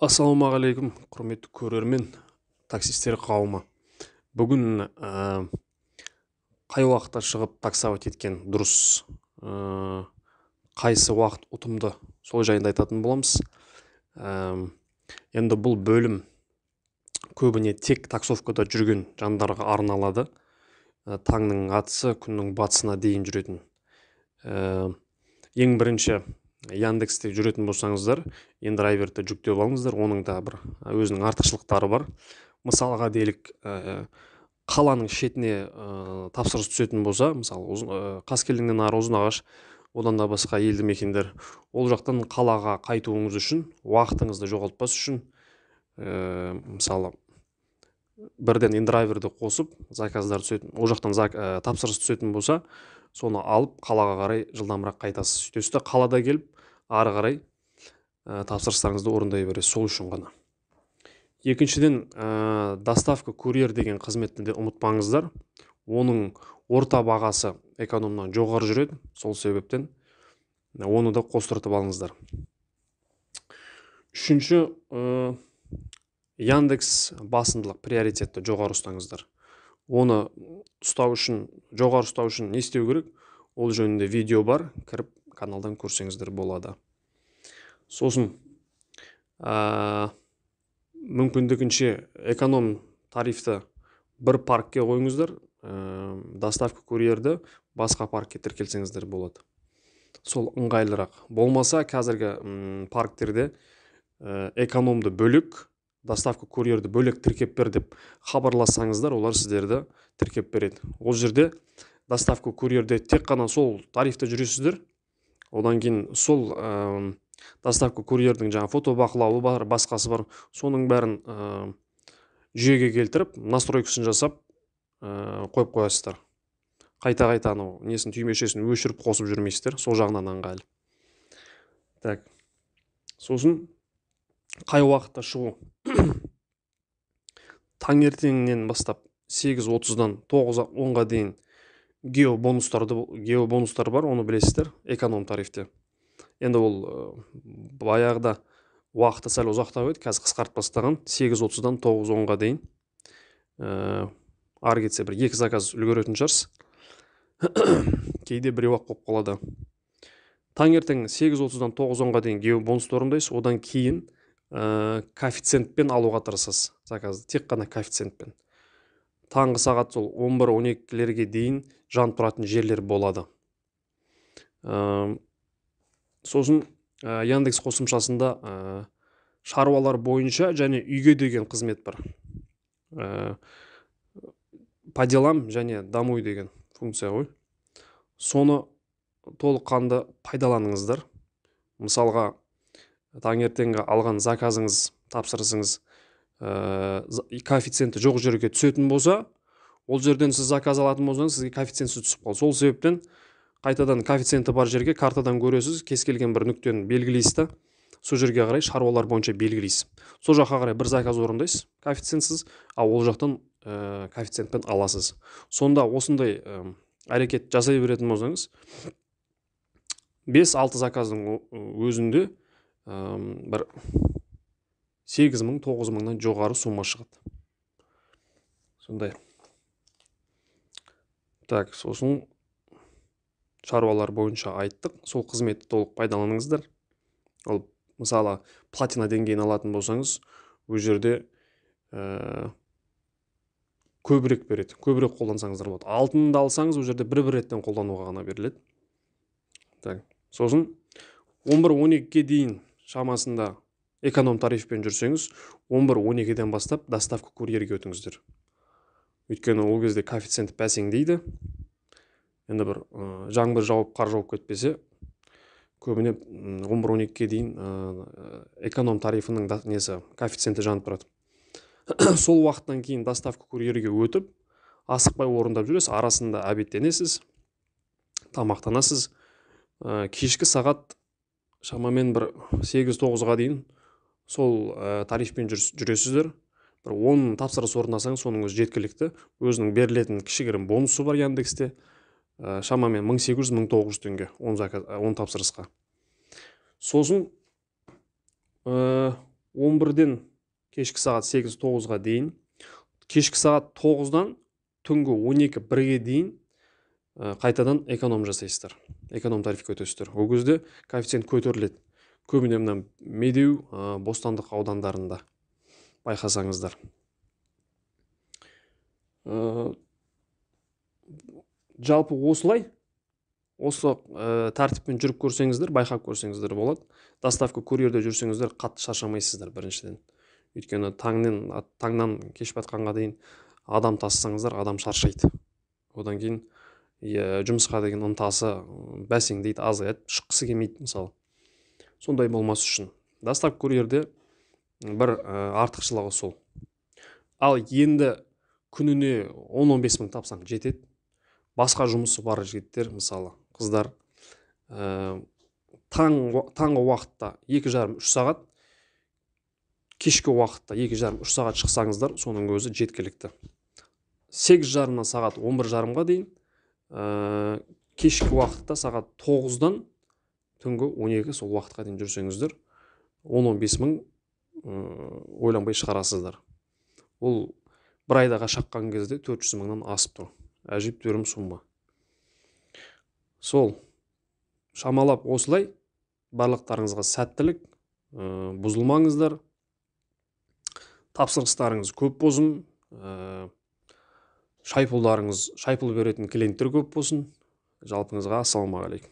Ассалаумағалейкум, құрметті көрермен, таксистер қауымы. Бүгін қай уақытта шығып таксовать еткен дұрыс, қайсы уақыт ұтымды, сол жайында айтатын боламыз. Енді бұл бөлім көбіне тек таксовкада жүрген жандарға арналады. Таңның атысы, күннің батысына дейін жүретін. Ең бірінші Яндексте жүретін болсаңыздар, индрайверді жүктеп алыңыздар, оның да бір өзінің артықшылықтары бар. Мысалға делік, қаланың шетіне тапсырыс түсетін болса, мысалы Қаскелеңнен ары Ұзынағаш, одан да басқа елді мекендер, ол жақтан қалаға қайтуыңыз үшін, уақытыңызды жоғалтпас үшін, мысалы бірден индрайверді қосып, заказдар түсетін, ол жақтан тапсырыс түсетін болса, соны алып қалаға қарай жылдамырақ қайтасыз. Сөйтесіз де қалада келіп ары қарай тапсырыстарыңызды орындай бересіз, сол үшін ғана. Екіншіден, доставка курьер деген қызметті де ұмытпаңыздар. Оның орта бағасы экономнан жоғары жүреді, сол себептен оны да қостыртып алыңыздар. Үшінші, Яндекс басымдылық, приоритетті жоғары ұстаңыздар. Оны ұстау үшін, жоғары ұстау үшін не істеу керек? Ол жөнінде видео бар, кіріп каналдан көрсеңіздер болады. Сосын мүмкіндігінше эконом тарифті бір паркке қойыңыздар, доставка курьерді басқа паркке тіркелсеңіздер болады. Сол ыңғайлырақ. Болмаса қазіргі парктерде экономды бөлек, доставка курьерді бөлек тіркеп бер деп хабарлассаңыздар, олар сіздерді тіркеп береді. Ол жерде доставка курьерде тек қана сол тарифте жүресіздер. Одан кейін сол доставка курьердің жаңа фото бақылауы бар, басқасы бар, соның бәрін жүйеге келтіріп, настройкасын жасап қойып қоясыздар. Қайта-қайта анау несін, түймешесін өшіріп қосып жүрмейсіздер, сол жағынан ыңғайлы. Так. Сосын қай уақытта шығу? Таңертеңнен бастап 8:30-дан 9:10-ға дейін геобонустар бар, оны білесіздер, эконом тарифте. Енді ол баяғыда уақыты сәл ұзақтау еді, қазір қысқартып тастаған, 8:30-дан 9:10-ға дейін. Ары кетсе бір 2 заказ үлгеретін шығарсыз. Кейде біреу-ақ болып қалады. Таңертең 8:30-дан 9:10-ға дейін геобонусты орындайсыз, одан кейін коэффициентпен алуға тырысасыз заказды, тек қана коэффициентпен. Таңғы сағат сол 11-12-лерге дейін жанып тұратын жерлер болады. Сосын Яндекс қосымшасында шаруалар бойынша және үйге деген қызмет бар. По делам және домой деген функция ғой. Соны толыққанды пайдаланыңыздар. Мысалға, таңертеңгі алған заказыңыз, тапсырысыңыз коэффициенті жоқ жерге түсетін болса, ол жерден сіз заказ алатын болсаңыз, сізге коэффициентсіз түсіп қалады. Сол себептен қайтадан коэффициенті бар жерге картадан көресіз, кез келген бір нүктені белгілейсіз да, сол жерге қарай шаруалар бойынша белгілейсіз. Сол жаққа қарай бір заказ орындайсыз коэффициентсіз, ал ол жақтан коэффициентпен аласыз. Сонда осындай әрекет жасай беретін болсаңыз, 5-6 заказдың өзінде бір 8 000, 9 000-нан жоғары сумма шығады. Сондай. Так, сосын шаруалар бойынша айттық. Сол қызметті толық пайдаланыңыздар. Ол мысалы платина деңгейін алатын болсаңыз, ол жерде көбірек береді, көбірек қолдансаңыздар болады. Алтынды алсаңыз, ол жерде бір-бір реттен қолдануға ғана беріледі. Так, сосын 11-12-ге дейін шамасында эконом тарифпен жүрсеңіз, 11-12-ден бастап доставка курьерге өтіңіздер. Өйткені ол кезде коэффициент бәсеңдейді. Енді бір жаңбыр жауып, қар жауып кетпесе, көбіне 11-12-ге дейін эконом тарифінің несі, коэффициенті жанып тұрады. Сол уақыттан кейін доставка курьерге өтіп, асықпай орындап жүресіз, арасында обедтенесіз, тамақтанасыз. Кешкі сағат шамамен бір 8-9-ға дейін сол тарифпен жүресіздер. Бір 10 тапсырыс орындасаңыз, соның өзі жеткілікті. Өзінің берілетін кішігірім бонусы бар Яндексте. Шамамен 1800-1900 теңге 10 заказ, 10 тапсырысқа. Сосын 11-ден кешкі сағат 8-9-ға дейін, кешкі сағат 9-дан түнгі 12-1-ге дейін қайтадан эконом жасайсыздар. Эконом тарифке өтесіздер. Ол кезде коэффициент көтеріледі. Көбіне мына Медеу, Бостандық аудандарында байқасаңыздар. Жалпы осылай, осы тәртіппен жүріп көрсеңіздер, байқап көрсеңіздер болады. Доставка курьерде жүрсеңіздер қатты шаршамайсыздар біріншіден. Өйткені таңнан кеш батқанға дейін адам тасысаңыздар, адам шаршайды. Одан кейін жұмысқа деген ынтасы бәсеңдейді, азаяды, шыққысы келмейді мысалы. Сондай болмас үшін доставка курьерде бір артықшылығы сол. Ал енді күніне 10-15 мың тапсаң жетеді. Басқа жұмысы бар жігіттер, мысалы, қыздар, таңғы уақытта 2,5-3 сағат, кешкі уақытта 2,5-3 сағат шықсаңыздар, соның өзі жеткілікті. 8:30-нан сағат 11:30-ға дейін, кешкі уақытта сағат 9-дан түнгі 12 сол уақытқа дейін жүрсеңіздер, 10-15 мың ойланбай шығарасыздар. Ол бір айдаға шаққан кезде 400 мыңнан асып тұр. Әжептәуір сумма. Сол шамалап осылай. Барлықтарыңызға сәттілік, бұзылмаңыздар. Тапсырыстарыңыз көп болсын, шайпұл беретін клиенттер көп болсын. Жалпыңызға ассалаумағалейкум.